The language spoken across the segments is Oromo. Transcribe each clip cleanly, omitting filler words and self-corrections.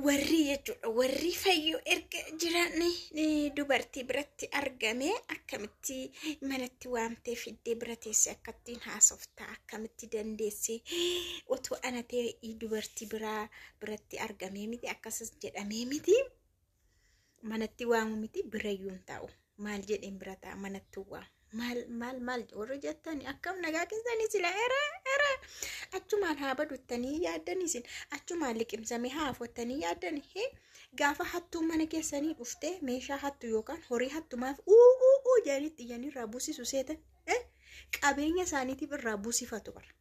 Warri jechuudha, warri fayyoo erga jiran dubartii biratti argame akkamitti manatti waamtee fiddee bira teessee akkattiin haasoftaa, akkamitti dandeessee? Otoo ana ta'e dubartii biraa biratti argamee miti, akkasas jedhamee miti, manatti waamu miti, birayyuu hin taa'u. Maal jedheen bira taa'a? Manatti waamu maal maal maal? Warri jettani akkam nagaa keessanii? Sila era era achumaan haa baduttanii yaaddanii, isin achumaan liqimsamee haa hafottanii yaaddanii. Hee, gaafa hattuu mana keessanii dhuftee meeshaa hattu yookaan horii hattu maaf uu uu uu jedhanitti iyyanii irraa buusisu seetan? Qabeenya isaaniitiif irraa buusifatu bara.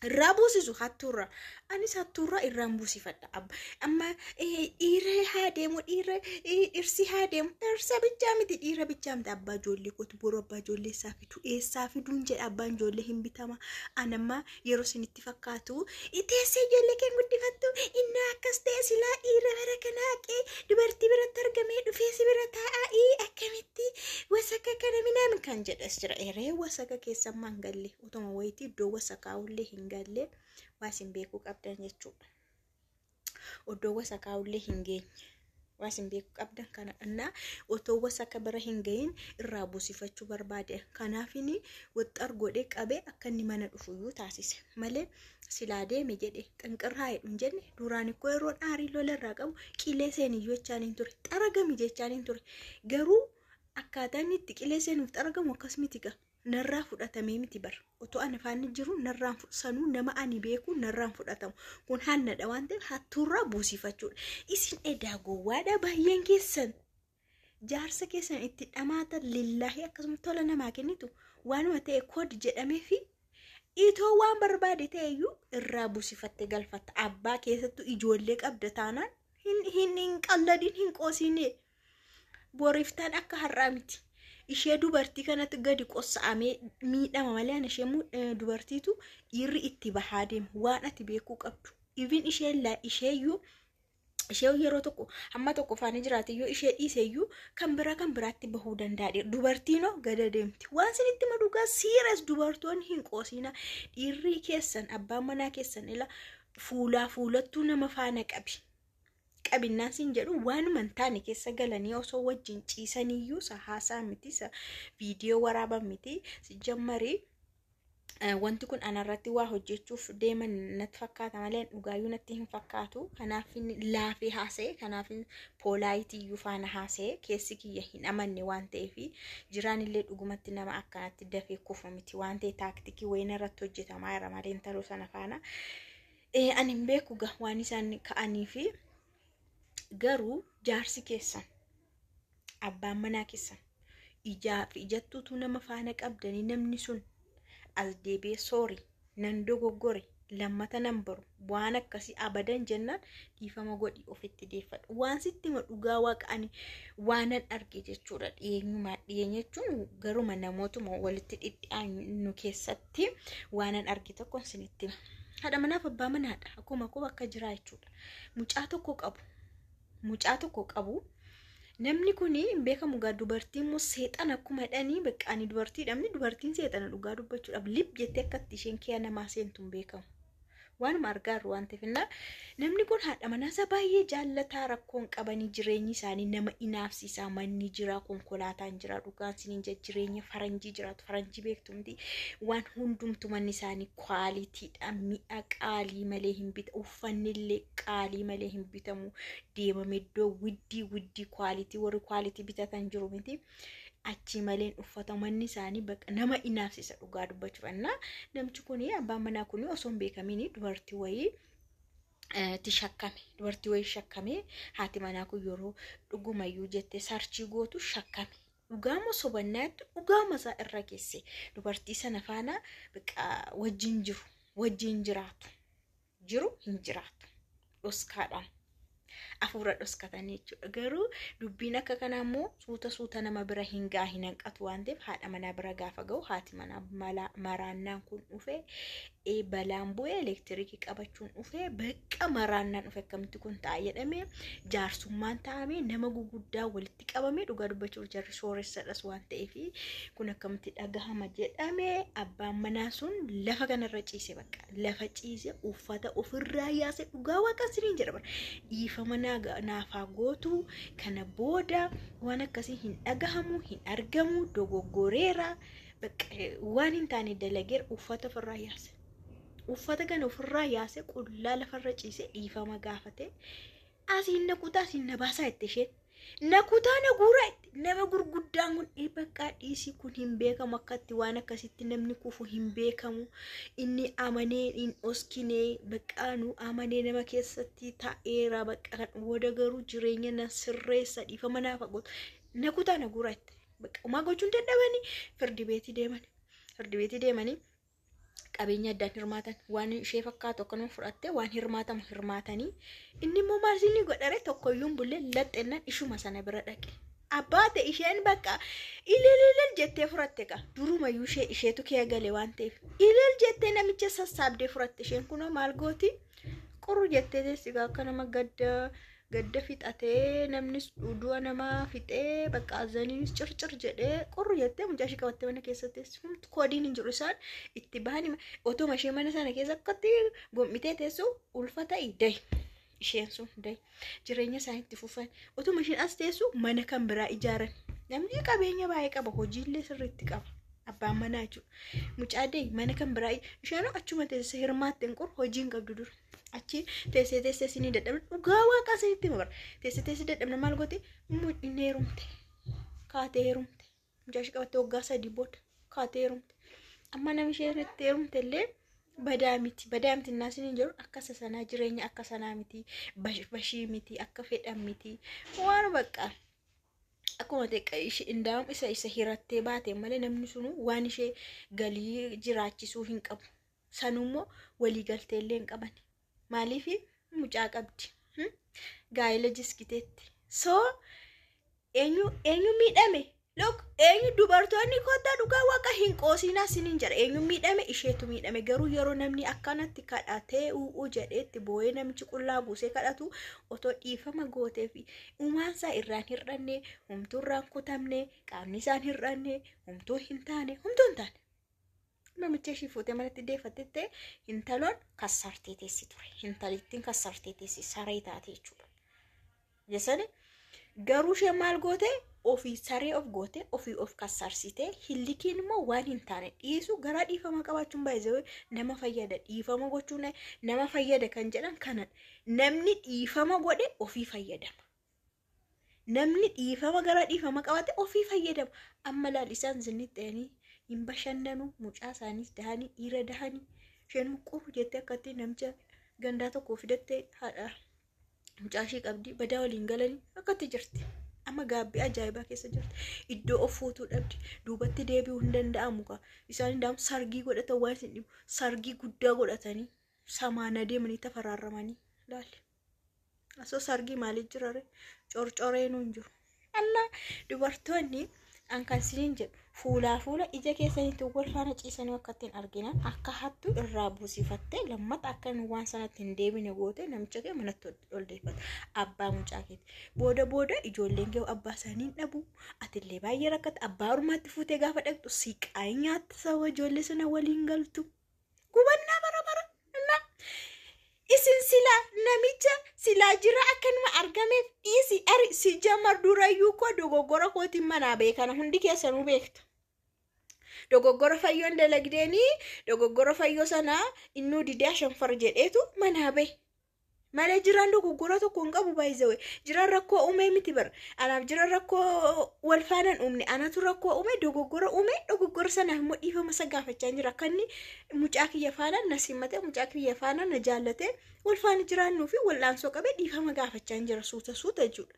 Irraa buusisu hattuurraa. Anis hattuurraa irraan buusifadha. Amma dhiira haa deemu, dhiira dhirsi haa deemu. Dhirsa bichaa miti, dhiira bichaa miti. Abbaa ijoollee kootu boru abbaa ijoollee isaa fidu. Eessaa fiduun jedha, abbaan ijoollee hin bitama. Anamma yeroo isinitti fakkaatu teessee ijoollee kee guddifattu inni akkas ta'e silaa dhiira bara kanaa haqee dubartii biratti argamee dhufee si bira taa'aa akkamitti wasaka kana minaamin kan jedhes jira. Eree, wasaka keessan maan galle, otuma wayitii iddoo wasakaa'ullee hin galle waa isin beekuu qabdan jechuudha. Iddoo wasakaa'ullee hin geenye. Waa isin beekuu qabdan kana innaa otoo wasaka bira hin gahin irraa buusifachuu barbaade. Kanaafini waxxar godhee qabee akka inni mana dhufuyyuu taasise. Malee silaa deeme jedhe xinqirraa jedhu hin jenne. Duraan ikkoo yeroon aarii lola irraa qabu qilee seeniyyuu jechaan hin ture. Xaragami jechaan hin ture. Garuu akkaataa inni itti qilee seenuuf xaragamu akkas miti gaa. Narraa fudhatamee miti bara. Otoo ani faanni jiru narraan sanuu nama ani beeku narraan fudhatamu. Kun hannadha waan ta'eef hattuurraa buusifachuudha. Isin edaa gowwaadha baay'een keessan. Jaarsa keessan itti dhamaatan lillaahii akkasuma tola namaa kennitu, waanuma ta'e kod jedhamee fi itoo waan barbaade ta'eyyuu irraa buusifattee galfatta. Abbaa keessattuu ijoollee qabda taanaan hin qalladin, hin qoosine. Boriftaan akka har'aa miti. Ishee dubartii kanatti gadi qossa'amee miidhama malee ani ishee dubartiitu dhiirri itti bahaa deema, waan ati beekuu qabdu. Even isheen isheeyyuu ishee yeroo tokko hamma tokko faana jiraate yoo ishee dhiiseyyuu kan biraa kan biraatti bahuu danda'a. Dubartiinoo gada deemti. Waan isinitti madugaa serious, dubartoonni hin qoosina. Dhiirri keessan, abbaan manaa keessan ila fuulaa fuulattuu nama faana qabi. Qabinnaan siin jedhu waanuma hin taane keessa galanii osoo wajjin ciisaniyyuu isa haasaa miti, isa viidiyoo waraaban miti si jammarii. Wanti kun anarratti waa hojjechuuf deeman natti fakkaata malee dhugaayyuu natti hin fakkaatu. Kanaaf laafee haasa'e, kanaaf polite iyyuu faana haasa'e, keessi kiyya hin amanne waan ta'eef. Jiraan illee dhugumatti nama akkanatti dafee kufu miti waan ta'e, tactic wayina irratti hojjetamaa jira malee intaloo sana faana. Ani hin beeku waan isaan ka'anii fi garuu jaarsi keessan, abbaan manaa keessan ijaa fi ijattuutu nama faana qabdanii namni sun as deebi'ee "Sorry, nan dogoggore, lammata nan baru waan akkasii abadan" jennaan dhiifama godhi, ofitti deeffadhu. Waan sitti hima, dhugaa waaqa, ani waanan arge jechuudha dhiyeenyumaa, dhiyeenya jechuun garuma namootuma walitti dhidhiyaannu keessatti waanan arge tokko isinitti hima. Haadha manaaf abbaa manaadha, akkuma koo akka jiraa jechuudha. Mucaa tokko qabu. Mucaa tokko qabu. Namni kun hin beekamu gaa, dubartiin immoo seexana akkuma jedhanii bakka ani dubartii dhabni, dubartiin seexana dhugaa dubbachuudhaaf lib jettee akkatti isheen kee namaa seentu hin beekamu. Waanuma argaa jirru waan ta'eef, namni kun haadha manaasaa baay'ee jaallataa, rakkoon qabanii, jireenyi isaanii nama inaafsisaa, manni jira, konkolaataan jira, dhugaan siniin jireenya faranjii jiraatu, faranjii beektumti, waan hundumtu manni isaanii quality dha, mi'a qaalii malee hin bita, uffanni illee qaalii malee hin bitamu, deemame iddoo widdii widdii quality, warri quality bitatan jiru miti. Achi maleen uffata, manni isaanii bakka nama inaafsisa dhugaa dubbachuuf. Namchi kun, abbaan manaa kun, osoo hin beekamiin dubartii wayii itti shakkame, dubartii wayii shakkame. Haati manaa kun yeroo dhugumayyuu jettee search gootu shakkame. Dhugaama sobannaatti dhugaama isaa irra geesse, dubartii sana faana wajjin jiru, wajjin jiraatu, jiru hin jiraatu dhoskaadhaan. Afuura dhoskatanii jechuudha. Garuu dubbiin akka kanaa immoo suuta suuta nama bira hin gaa hin hanqatu waan ta'eef, haadha manaa bira gaafa ga'u haati manaa maraannaan kun dhufe Balaan bu'ee elektirikii qabachuun dhufee bakka maraannaan dhufe, akkamitti kun ta'a jedhamee jaarsummaan taa'amee nama guguddaa walitti qabamee, dhugaa dubbachuuf jarri sooressadhas waan ta'eef kun akkamitti dhagahama jedhamee, abbaan manaa sun lafa kanarra ciise, bakka lafa ciise, uffata ofirraa yaase. Dhugaa Waaqa isiniin jedha, dhiifama naafaa gootu, kana booda waan akkasii hin dhagahamu, hin argamu, dogoggoreera, waan hin taane dalageera, uffata ofirraa yaase. Uffata kana ofirraa yaase, qullaa lafarra ciise, dhiifama gaafate. Asiin na kutaa, asiin na baasaa itti, isheen na kutaa, na guuraa itti. Nama gurguddaan kun bakka dhiisii, kun hin beekamu, akkatti waan akkasitti namni kufu hin beekamu, inni amanee hin oskinee, bakka nu amanee nama keessatti ta'eera, bakka kan booda garuu jireenya na sirreessa, dhiifama naaf gootu, na kutaa, na guuraa itti. Bakka homaa gochuun dadhabanii firdi beetii deemani, firdi beetii deemanii qabeenya addaan hirmaatan, waan ishee fakkaatu akkanuma fudhattee waan hirmaatamu hirmaatanii. Inni immoo maal isin godhare? Tokkoyyuu hin bulle, laxxennaan ishuma sana bira dhaqe. Abbaa ta'e isheen bakka ilililil jettee furatte ka durumayyuu ishee isheetu kee gale waan ta'eef ilil jettee namicha sassaabdee furatte. Isheen kunoo maal gooti? Qurru jettee teessi akka nama gadda gadda fixatee, namnis du'a namaa fixee, bakka azaniinis circir jedhee, qurru jettee mucaa ishee qabattee mana keessa teessi. Humti koodiin hin jiru, isaan itti bahanii otuma ishee mana sana keessa akkatti gom'itee teessu ulfa ta'i dahi. Isheen sun dahi, jireenya isaanii itti fufan. Otuma isheen as teessu mana kan biraa ijaaran. Namni qabeenya baay'ee qaba, hojiillee sirriitti qaba. Abbaan manaa jechuudha. Mucaa dahi, mana kan biraa, isheen achuma teessee hirmaatte, hin qor, hojii hin qabdu dur. Achi teessee teessee isinii dadhabne, dhugaa Waaqaa isinitti hima bara. Teessee teessee dadhabne, maal goote? Inni heerumte. Kaatee heerumte. Mucaa ishee qabattee waggaa 3 booda kaatee heerumte. Amma namni isheen itti heerumte illee badaa miti. Badaa miti innaa isiniin jedhu, akka isa sanaa jireenya akka sanaa miti. Bashii miti, akka fedhan miti. Waan bakka akkuma ta'e indaa'um isa hirattee baate malee namni sunu waan ishee galii jiraachisuu hin qabu. Sanummoo walii galtee illee hin qaban. Maaliif? Mucaa qabdi. Gaa'ela jiskiteetti. So eenyu eenyu miidhame? Look, eenyu? Dubartoonni kottaa, dhugaa Waaqa hin qoosinaa siniin jedha. Eenyu miidhame? Isheetu miidhame. Garuu yeroo namni akkanatti kadhatee u'uu jedheetti boo'ee, namichi qullaa buusee kadhatu, otoo dhiifama gootee fi uumaansaa irraan hir'anne, humtuu irraan kutamne, qaamni isaan hir'anne, humtuu hin taane, humtuu hin taane. Namicha ishii fuutee manatti deeffatte intaloon kassartee teessi ture. Intalittiin kassartee teessi, saree taate jechuudha. Jesani garuu isheen maal goote? Ofii saree of goote, ofii of kassarsite. Hillikiin immoo waan hin taane dhiisu, garaa dhiifama qabaachuun baay'ee nama fayyada. Dhiifama gochuun nama fayyada kan jedhan kanadha. Namni dhiifama godhe ofii fayyadama. Namni dhiifama garaa dhiifama qabaate ofii fayyadama. Amma laal, isaan zinni hin bashannanu, mucaa isaaniis dahanii, dhiira dahanii, isheen quru jettee akkatti namicha gandaa tokko fidattee haadha mucaa ishee qabdi, badaa waliin galanii akkatti jirti. Amma gaabbii ajaa'ibaa keessa jirti. Iddoo of fuutuu dhabdi. Duubatti deebi'uu hin danda'amu ka. Isaan hin sargii godhatan, waan isin dhibu sargii guddaa godhatanii samaana deemanii tafaraarramanii laali. Asoo sargii maaliif jira ree? Corcoreenuu hin jiru. Annaa dubartoonni, an kan isiniin jedhu, fuulaa fuula ija keessanitti wal faana ciisanii akka ittiin arginan akka hattu irraa buusifattee, lammata akka inni waan sanatti hin deebine goote, namicha kee manatti ol deeffata. Abbaa mucaa keeti. Booda booda ijoolleen kee abbaa isaanii hin dhabu. Atillee baay'ee rakkatta. Abbaa ormaatti fuutee gaafa dhaqxu siqaa nyaatta, saba ijoollee sana waliin galtu. Gubannaa bara bara. Isin silaa namicha silaa jira akkanuma argameef dhiisi ari si jamar durayyuu koo dogoggora kootiin manaa beekana, hundi keessanuu beektu. Dogoggora fayyoon dalagdeenii, dogoggora fayyoo sanaa innuu didee ashanfar jedheetu manaa bahe. Malee jiraan dogoggora tokko hin qabu baay'isawee. Jiraan rakkoo uumee miti bara. Anaaf jiraan rakkoo wal faanaan uumne. Anatu rakkoo uume, dogoggora uume, dogoggora sanaaf immoo dhiifama isa gaafachaa jira. Akka inni mucaa kiyya faana na simate, mucaa kiyya faana na jaallate, wal faana jiraannuu fi wal'aansoo qabee dhiifama gaafachaa jira suuta suuta jechuudha.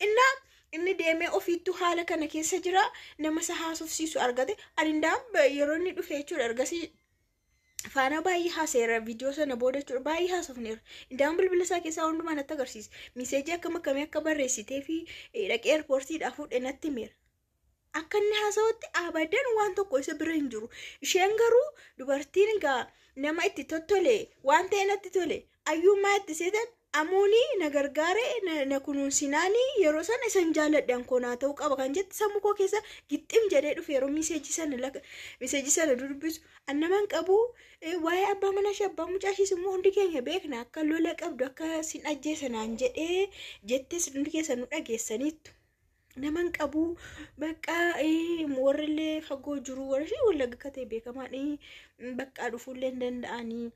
Innaa inni deemee ofiittuu haala kana keessa jira, nama isa haasofsiisu argate. Ani ndaam yeroo inni dhufe jechuudha, ergasii faana baay'ee haaseera, viidiyoo sana booda jechuudha, baay'ee haasofneera. Indaam bilbila isaa keessaa hundumaa natti agarsiise. Miseejii akkam akkamii akka barreessitee fi dhaqee eerpoortiidhaa fuudhee natti himeera. Akka inni haasa'utti abadan waan tokko isa bira hin jiru. Isheen garuu dubartiin egaa nama itti tottole waan ta'e natti tole ayyummaa itti seetan amuunii na gargaare na kunuunsinaanii yeroo sana isan jaalladhan koo naa ta'uu qaba kan jette sammuu koo keessa gixxim jedhee dhufe yeroo miseejii sana dubbisu annaman qabu. Waa'ee abbaa manaa ishee abbaa mucaa ishees immoo hundi keenya beekna, akka lola qabdu akka sin ajjeesanaan jedhee jettes hundi keessa nu dhageessaniittu. Naman qabu bakka warrillee fagoo jiru, warri ishee Wallagga akka ta'e beekamaan bakka dhufuullee hin danda'anii.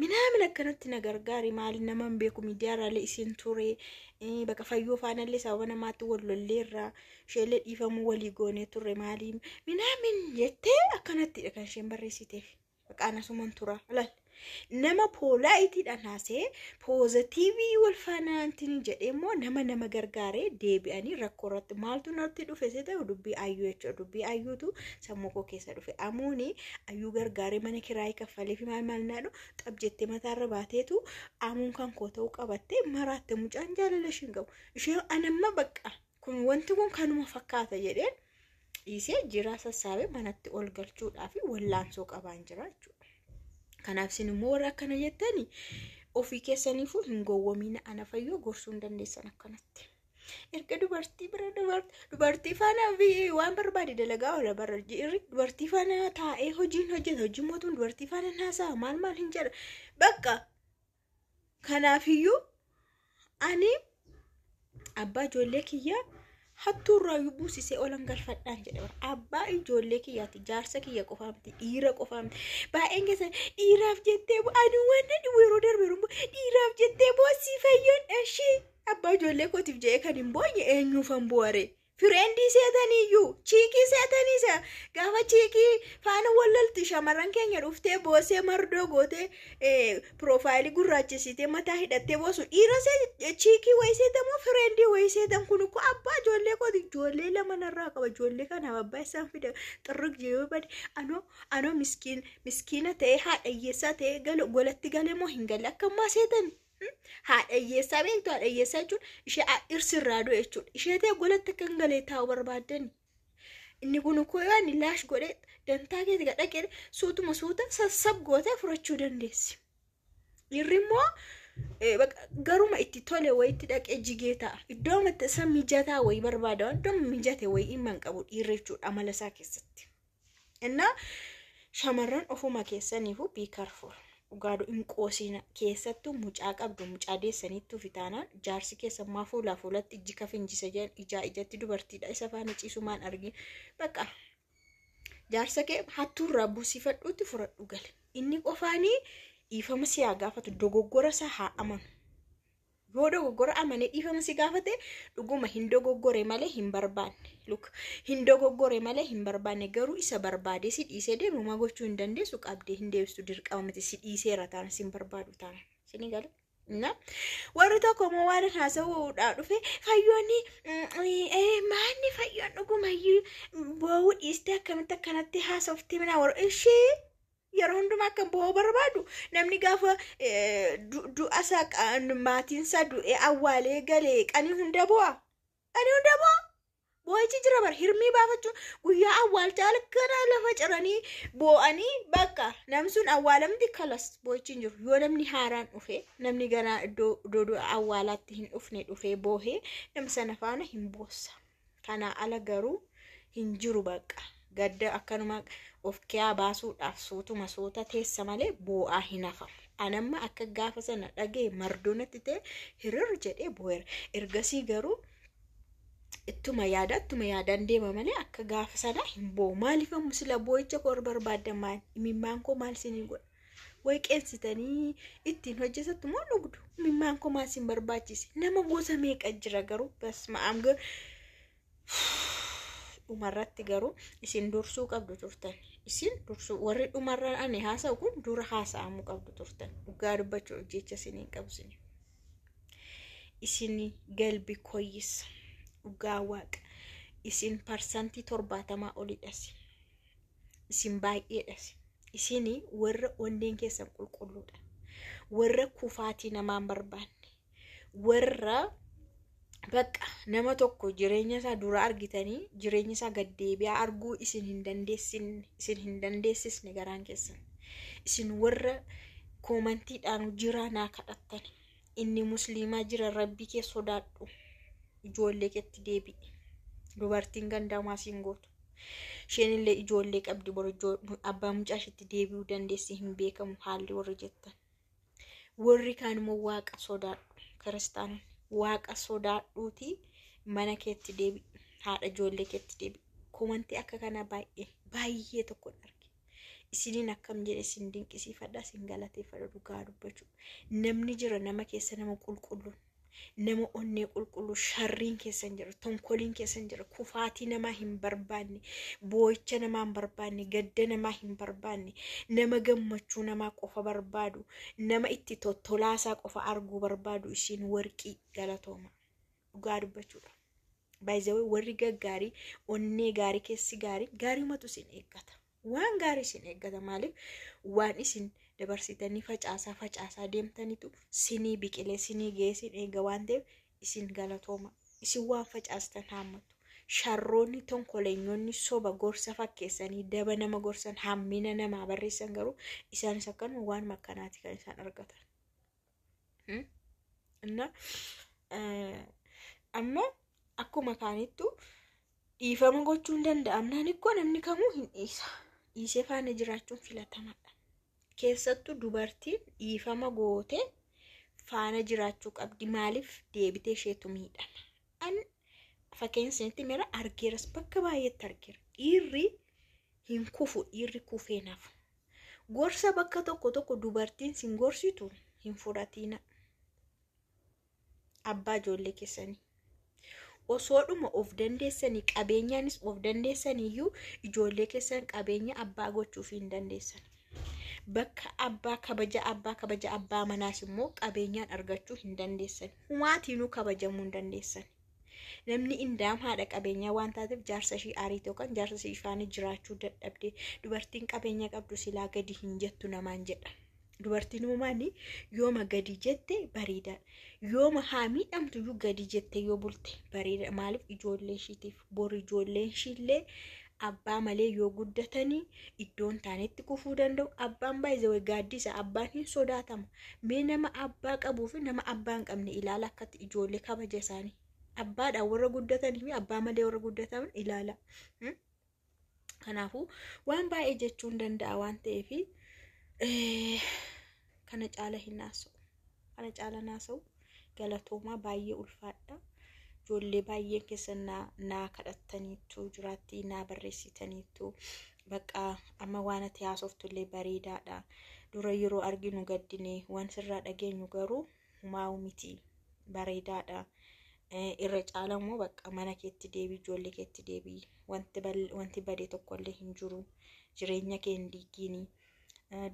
Minaamin akkanatti na gargaari maali naman beeku miidiyaarraalee isin ture bakka fayyoo faanallee sababa namaatti wal lolleerra, isheellee dhiifamuu walii goonee turre maali minaamin jettee akkanattidha kan isheen barreessiteef. Bakka anasuman tura laal. Nama politeiidhaan haasee positive wal faanaantiin jedhee immoo nama gargaaree deebi'anii rakkoo irratti maaltu natti dhufe see ta'u dubbii ayyuu jechuudha. Dubbii ayyuutu sammuu koo keessa dhufe. Amuuni ayyuu gargaaree mana kiraayii kaffalee fi maal maal naadhu xab jettee mataarra baateetu amuun kan koo ta'uu qabattee maraatte, mucaan jaalala ishiin qabu. Isheen anamma bakka kun wanti kun kanuma fakkaata jedheen dhiisee jiraa sassaabee manatti ol galchuudhaaf wallaansoo qabaan jira jechuudha. Kanaaf isin immoo warra akkana jettani ofii keessaniifuu hin gowwoomina, ana fayyoo gorsuu hin dandeessan akkanatti. Erga dubartii bira dubartii faana waan barbaade dalagaa oola bara jirri, dubartii faana taa'ee hojiin hojjeta, hojii mootummaa dubartii faana haasa'a, maal maal hin jedha bakka. Kanaafiyyuu ani abbaa ijoollee kiyyaa hattuurraayyuu buusisee olan galfadhaan jedhe bara. Abbaa ijoollee kiyyaati, jaarsa kiyya qofaa miti, dhiira qofaa miti. Baay'een keessa dhiiraaf jettee ani waan dhibu yeroo darbe yeroo dhiiraaf jettee boossii fayyoon dhashii abbaa ijoollee kootiif jedhee kan hin boonye eenyuufan boore? Friendii seetaniiyyuu chickii seetaniisa gaafa chickii faana wallalti shamarran keenya dhuftee boosee mardoo gootee profileii gurraachessitee mataa hidhattee boosu dhiira chickii wayii seetamoo friendii wayii seetan. Kun ukkoo abbaa ijoollee kooti, ijoollee lama narraa qaba, ijoollee kanaaf abbaa isaan fida xirrig yoo bade anoo miskiin miskiina ta'ee haadha hiyyeessaa ta'ee golatti galee moo hin galle akka ammaa seetan. Haadha hiyyeessaa beektu? Haadha hiyyeessaa jechuun ishee irsirraa du'e jechuudha. Ishee ta'e golatti akka hin galee taa'u barbaaddani. Inni kun ukkoo yoo ani laash godhee dantaa keetti gadhaqee suutuma suuta sassab gootee furachuu dandeessi. Dhiirri immoo garuma itti tole wayitti dhaqee jigee ta'a. Iddoo isa mijataa wayii barbaada. Iddoo mijate wayii dhimma hin qabu dhiirri jechuudha amala isaa keessatti. Innaa shamarran ofuma keessaniifuu be careful. Dhugaadhu hin qoosina, keessattuu mucaa qabdu, mucaa deessaniittuu fitaanaan jaarsi keessan maa fuulaa fuulatti ijji kafinjisa jedhan ijaa ijatti dubartiidha isa faana ciisumaan argin. Bakka jaarsa kee hattuurraa buusifadhuutti fudhadhu gale. Inni qofaanii dhiifama si haa gaafatu, dogoggora isaa haa amanu. Yoo dogoggora amanee dhiifama si gaafate, dhuguma hin dogoggore malee hin barbaanne. Look, hin dogoggore malee hin barbaanne. Garuu isa barbaadee si dhiisee deemu maa gochuu hin dandeessu, qabdee hin deebistu, dirqama miti, si dhiiseera taana si hin barbaadu taana. Isinii gala? Na warri tokko immoo waan haasa'uudhaa dhufe fayyoonni maanni fayyoon dhugumayyuu boo'uu dhiistee akkamitti akkanatti haasofti minaa warra ishee yeroo hundumaa akka boo'uu barbaadu. Namni gaafa du'a isaa maatiin isaa du'ee awwaalee galee qanii hunda boo'a. Qanii hunda boo'a. Boo'ichi jira bara hirmii baafachuun guyyaa awwaalcha halkana lafa ciranii boo'anii bakka namni sun awwaalamti kalas boo'ichi hin jiru. Yoo namni haaraan dhufe, namni gara iddoo du'a awwaalaatti hin dhufne dhufee boohee nama sana faana hin boossa. Kanaa ala garuu hin jiru bakka. Gadda akkanuma of kiyaa baasuudhaaf suutuma suuta teessa malee boo'aa hin hafamu. Anamma akka gaafa sana dhagee mardoo natti ta'e hirir jedhee boo'eera. Ergasii garuu ittuma yaada ittuma yaadaan deema malee akka gaafa sana hin boo'u. Maaliif ammoo sila boo'icha koo barbaaddan maal? Imimmaan koo maal isinii godha? Wayi qeensitanii ittiin hojjetattu moo dhugdu? Imimmaan koo maal isin barbaachise? Nama gosa meeqa jira garuu basma'aam garuu dhumarratti garuu isin dursuu qabdu turtan. Isin dursuu warri dhumarra ani haasa'u kun dura haasa'amuu qabdu turtan. Dhugaa dubbachuuf jecha isiniin qabu isin. Isin galbi koyyisa. Dhugaa waaqa. Isin 70% olidhas. Isin baay'eedhas. Isin warra onneen keessan qulqulluudha. Warra kufaatii namaan barbaanne. Warra Bakka nama tokko jireenya isaa dura argitanii jireenya isaa gaddeebi'aa arguu isin hin dandeessinne, isin hin dandeessisne garaan keessan. Isin warra koomantiidhaan jira naa kadhattan. Inni musliimaa jira, rabbii kee sodaadhu. Ijoollee keetti deebi'i. Dubartiin gandamaa siin gootu. Isheen illee ijoollee qabdi, boru abbaa mucaa isheetti deebi'uu dandeessi, hin beekamu haalli warri jettan. Warri kaan immoo waaqa sodaadhu, kiristaanonni. Waaqa sodaadhuutii mana keetti deebi'i. Haadha ijoollee keetti deebi'i. Koomantii akka kanaa baay'ee baay'ee tokkoon arge. Isiniin akkam jedhe isin dinqisiifadha, isin galateeffadha dhugaa dubbachuu. Namni jira nama keessa nama qulqulluun, nama onnee qulqulluu, sharriin keessa hin jiru, tonkoliin keessa hin jiru, kufaatii namaa hin barbaanne, boo'icha namaa hin barbaanne, gadda namaa hin barbaanne, nama gammachuu namaa qofa barbaadu, nama itti tottolaasaa qofa arguu barbaadu, isin warqii, galatooma. Dhugaa dubbachuudha. Baay'ee warri gaggaarii, onnee gaarii, keessi gaarii, gaariumatu isin eeggata. Waan gaarii isin eeggata. Maaliif? Waan isin dabarsitanii facaasaa facaasaa deemtanitu sinii biqilee sinii ga'ee isin eega waan ta'eef isin galatooma. Isin waan facaastan haammatu. Sharroonni, tonkoleenyonni soba gorsa fakkeessanii daba nama gorsan, hammina namaa barreessan garuu isaanis akkanuma waanuma akkanaati kan isaan argatan. Inna amma akkuma kaanittu dhiifama gochuun danda'amnaan ikkoo namni kamuu hin dhiisa. Dhiisee faana jiraachuun filatamaadha. Keessattuu dubartiin dhiifama gootee faana jiraachuu qabdi. Maaliif? Deebitee isheetu miidhama. An fakkeenya isinitti mira argeeras, bakka baay'eetti argeera. Dhiirri hin kufu, dhiirri kufee nafu. Gorsa bakka tokko tokko dubartiin sin gorsitu hin fudhatiina. Abbaa ijoollee keessanii. Osoodhuma of dandeessanii, qabeenyaanis of dandeessaniyyuu, ijoollee keessan qabeenya abbaa gochuuf hin dandeessan. Bakka abbaa, kabaja abbaa, kabaja abbaa manaas immoo qabeenyaan argachuu hin dandeessan. Humaatiinuu kabajamuu hin dandeessan. Namni indaam haadha qabeenyaa waan taateef jaarsa ishii ariite yookaan jaarsa ishii faana jiraachuu dadhabde, dubartiin qabeenya qabdu silaa gadi hin jettu namaan jedha. Dubartiin uumaan yooma gadi jette bareedaadha. Yooma haa miidhamtu iyyuu gadi jette yoo bulte bareeda. Maaliif? Ijoollee ishiitiif. Boru ijoolleen ishiillee abbaa malee yoo guddatanii iddoon taanetti kufuu danda'u. Abbaan baay'ee gaaddisa. Abbaan hin sodaatama. Mee nama abbaa qabuu fi nama abbaa hin qabne ilaala, akkatti ijoollee kabaja isaanii. Abbaadhaan warra guddatanii fi abbaa malee warra guddatan ilaala. Kanaafuu waan baay'ee jechuun danda'a waan ta'eef kana caala hin haasa'u. Kana caala naasa'u, galatoomaa, baay'ee ulfaadha. Ijoollee baay'een keessan naa kadhattaniittu jiraatti, naa barreessitaniittu, bakka amma waan ati haasoftu illee bareedaadha. Dura yeroo arginu gaddine, waan sirraa dhageenyu garuu humaa'u miti, bareedaadha. Irra caala immoo bakka mana keetti deebii, ijoollee keetti deebii, wanti bade tokkollee hin jiru, jireenya kee hin diigiini.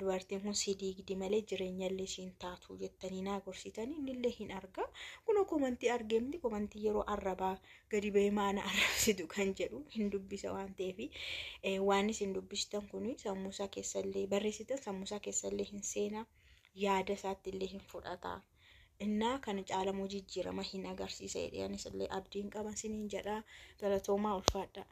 Dubartiin kun si diigdi malee jireenya illee siin taatu jettanii naa gorsitanii, innillee hin arga. Kun komantii argeemti, komantii yeroo arrabaa gadi ba'ee maana arrabsitu kan jedhu hin dubbisa waan ta'eef, waan isin dubbistan kun sammuusaa keessallee, barreessitan sammuusaa keessallee hin seenaa, yaada isaatti illee hin fudhata. Innaa kana caalamoo jijjiirama hin agarsiisa jedhee anis illee abdiin qaban siniin jedha, galatoomaa, ulfaadha.